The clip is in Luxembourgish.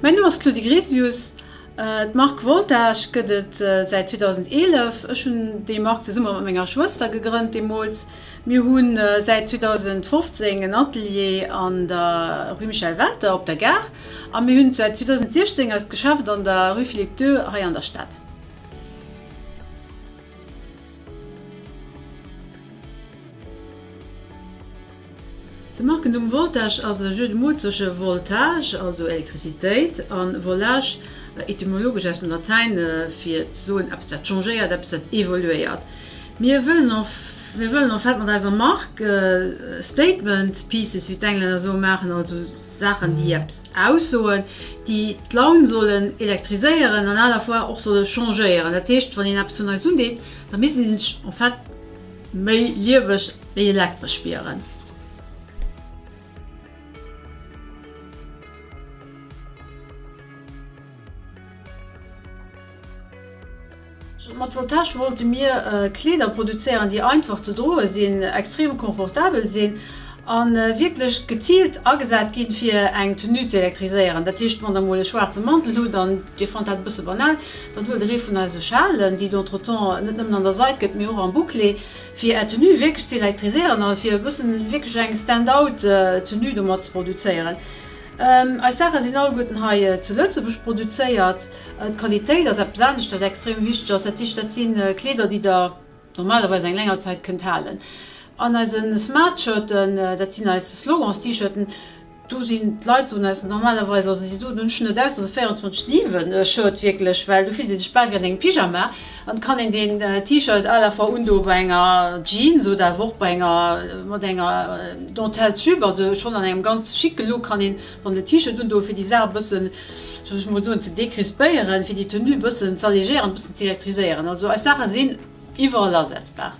Mäin Numm ass Claudie Grisius. D'Mark Voltage gëtt et säit 2011. Ech hunn déi Mark zesumme mat menger Schwëster gegrënnt deemools. Mir hu säit 2015 en Atelier an der Rue Michel Welter op der Gare a mir hunn säit 2016 eist Geschäft an der Rue Philippe Deux hei an der Stad. De Markennumm Voltage ass e Jeu de mots zwësche Voltage, also Elektrizitéit, a Volage, etymologesch aus dem Latäin, fir ze soen, eppes dat changéiert, eppes dat evoluéiert. Mir wëllen en mir wëllen en fait mat eiser Mark Statement pieces, wéi d'Englänner soen, maachen, also Saachen déi eppes aussoen, déi d'Laun sollen elektriséieren an à la fois och solle changéieren. Dat heescht, wann een eppes vun eis undeet, da misst een sech en fait méi lieweg, méi elektresch spieren. Mat Voltage wollte mir Kleeder produzéieren, déi einfach ze droe sinn, extrem confortabel sinn a wierklech geziilt agesat ginn, fir eng Tenue ze elektriséieren. Dat heescht, wann der mol e schwaarze Mantel hutt an dir fannt dat e bësse banal, dann huelt der ee vun eise Schalen, déi et entretemps net nëmmen an der Seid gëtt, mee och am Bouclé, fir är Tenue wierklech ze elektriséieren a fir e bëssen wierklech eng Stand-out Tenue domat ze produzéieren. Eis Saache sinn alleguerten hei zu Lëtzebuerg produzéiert. D'Qualitéit ass eppes anescht, wat extrem wichteg ass. Dat heescht, dat si Kleeder, déi Der normalerweis eng länger Zäit kënnt halen. An eise Smart-Shirten, dat sinn eis Slogans-T-Shirten, do sinn d'Leit, soen eis normalerweis, also déi doen ech net aus, dat ass e 24 siwen Shirt wierklech, well do fillt ee sech bal wéi an engem Pyjama. An et kann een deen T-Shirt à la fois undoe bei enger Jeans oder awer och bei enger, mat enger Dentelles Jupe, also schonn an engem ganz schicke Look kann een dann den T-Shirt undoe fir déi Saach e bëssen, soll ech mol soen, ze decrispéieren, fir déi Tenue e bëssen z'allégéieren, e bëssen z'elektriséieren. Also eis Saache sinn iwwerall asetzbar.